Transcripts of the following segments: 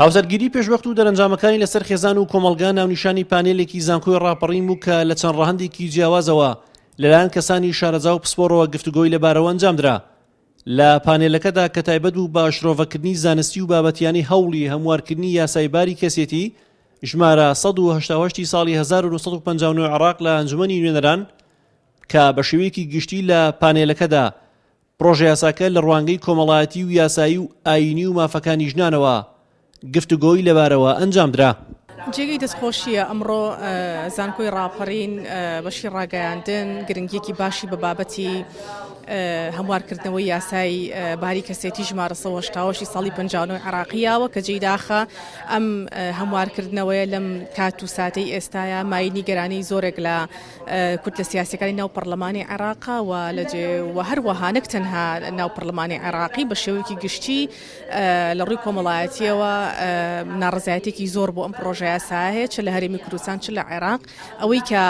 هاوسەرگیری پێشوەخت و دەرەنجامەکانی لەسەر خێزان و کۆمەڵگا ناونیشانی پانێلێکی زانکۆی ڕاپەڕین بوو کە لە چەند ڕەهەندێکی جیاوازەوە لەلایەن کەسانی شارەزا و پسپۆڕەوە گفتوگۆی لەبارەوە ئەنجامدرا. لە پانێلەکەدا کە تایبەت بوو بە شرۆڤەکردنی زانستی و بابەتیانەی هەوڵی هەموارکردنی یاسای باری کەسێتی ژمارە 188 ی ساڵی 1959 عێراق لە ئەنجومەنی نوێنەران کە بە شێوەیەکی گشتی لە پانێلەکەدا پڕۆژەیاساکە لە ڕوانگەی کۆمەڵایەتی و یاسایی و ئایینی و مافەکانی ژنانەوە گفتوگۆی لەبارەوە ئەنجامدرا. جێگەی دەستخۆشییە ئەمڕۆ زانکۆی ڕاپەڕین بەشی ڕاگەیاندن گرنگیەکی باشی بە بابەتی هەموارکردنەوەی یاسای باری کەسێتی ژمارە 188 ساڵی 59 عراقی یاوە کە جێی داخە ئەم هەموارکردنەوەیە لەم کات و ساتەی ئێستایا مایەی نیگەرانی زۆرێک لە کوتلە سیاسیەکانی ناو پەڕلەمانی عێراقە و لە جێ و هەروەها نەک تەنها ناو پەڕلەمانی عێراقی بە شێوەیەکی گشتی لە ڕووی کۆمەڵایەتیەوە ناڕەزایەتێکی زۆر بۆ ئەم پڕۆژە یاسایە هەیە چ لە هەرێمی کوردستان چ لە عێراق ئەوەی کە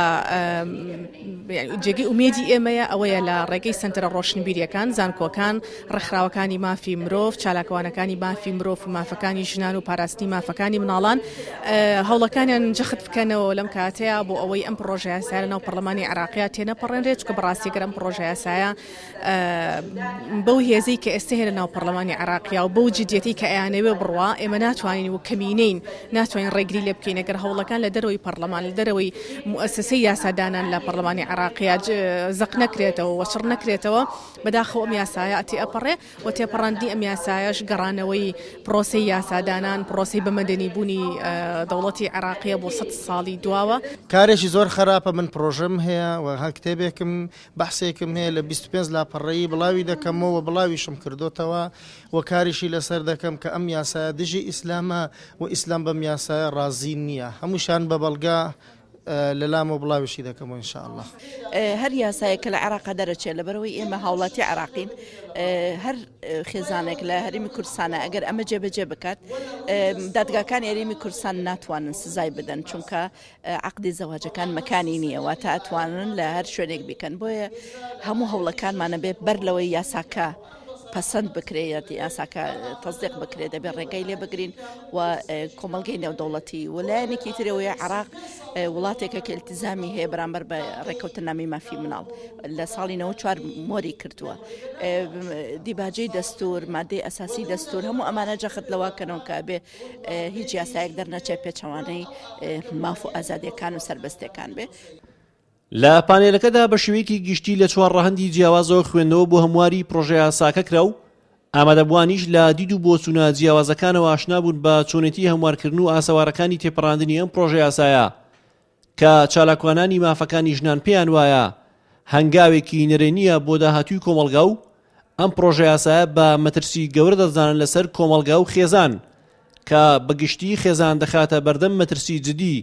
جێگەی ئومێدی ئێمەیە ئەوەیە لە ڕێگەی سەنتەرە ڕۆشنبیریەکان زانکۆکان ڕێکخراوەکانی مافی مرۆڤ، چالاکوانەکانی مافی مرۆڤ و مافەکانی ژنان و پاراستنی مافەکانی مناڵان هەوڵەکانیان جەخت بکەنەوە لەم کاتەیە بۆ ئەوەی ئەم پڕۆژە یاسایە لەناو پەرلەمانی عێراقیا تێنەپەڕێنرێت چونکە بەڕاستی گەر ئەم پڕۆژە یاسایە بەو هێزەی کە ئێستا هەیە لەناو پەرلەمانی عێراقیا و بەو جدیەتەی کە ئەیانەوێ بڕوا ئێمە ناتوانین و کەمینەین ناتوانین ڕێگری لێ بکەین ئەگەر هەوڵەکان لە دەرەوەی پەرلەمان لە دەرەوەی موئەسەسەی یاسادانان لە پەرلەمانی عێراقیا زەق نەکرێتەوە و چڕ نەکرێتەوە بەداخەوە ئەم یاسایە تێئەپەڕێ و تێپەڕاندنی ئەم یاسایەش گەڕانەوەی پرۆسەی یاسادانان، پرۆسەی بە مەدەنیبوونی دەوڵەتی عێراقییە بۆ سەت ساڵی دواوە. کارێکی زۆر خەراپە من پڕۆژەم هەیە و هە کتێبێکم بەحسێکم هەیە لە 25 لاپەڕەیی بڵاوی دەکەمەوە و بڵاویشم کردۆتەوە و کاریشی لەسەر دەکەم کە ئەم یاسایە دژی ئیسلامە و ئیسلام بەم یاسایە ڕازی نییە هەمووشان بە بەڵگە لەلامەوە بڵاویشی دەکەمەوە ان شاء اللە. هەر یاسایەک کە لە عێراقا دەرەچێت لەبەرئەوەی ئێمە هاوڵاتی عێراقین هەر خێزانێک لە هەرێمی کوردستانە ئەگەر ئەمە جێبەجێ بکات دادگاکانی هەرێمی کوردستان ناتوانن سزای بدەن چونکە عقدی زەواجەکان مەکانی نییە واتە ئەتوانن لە هەر شوێنێک بیکەن بۆیە هەموو هەوڵەکانمانە بێ بەر لەوەی یاساکە پەسەند بکرێ یا یاساکە تەزدیق بکرێ دەبێت ڕێگەی لێ بگرین و کۆمەڵگەی نێودەوڵەتی و لایەنێکی ترەوەی عراق وڵاتێکە کە التزامی هەیە بەرامبەر بە ڕێککەوتننامەی مافی مناڵ لە ساڵی 94 مۆری کردووە دیباجەی دەستور مادەی ئەساسی دەستور هەموو ئەمانە جەخت لەوە کەنەوە کە بێ هیچ یاسایەک دەرنەچێت پێچەوانەی ماف و ئازادیەکان و سربەستەکان بێ. لە پانێلەکەدا بە شێوەیەکی گشتی لە چوار ڕەهەندی جیاوازەوە خوێندنەوە بۆ هەمواری پڕۆژەیاساکە کرا و ئامادەبووانیش لە دید و بۆچوونە جیاوازەکانەوە ئاشنا بوون بە چۆنێتی هەموارکردن و ئاسەوارەکانی تێپەڕاندنی ئەم پڕۆژەیاسایە کە چالاکوانانی مافەکانی ژنان پێیان وایە هەنگاوێکی نەرێنییە بۆ داهاتووی کۆمەڵگا و ئەم پڕۆژەیاسایە بە مەترسی گەورە دەزانن لەسەر کۆمەڵگا و خێزان کە بە گشتی خێزان دەخاتە بەردەم مەترسی جدی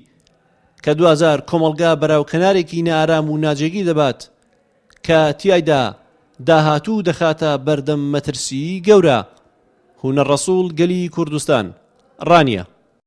کە دواجار کۆمەڵگا بەرەو کەنارێکی نائارام و ناجێگیر دەبات کە تیایدا داهاتوو دەخاتە بەردەم مەترسیی گەورە. هونەر ڕەسوڵ، گەلی کوردستان، ڕانیە.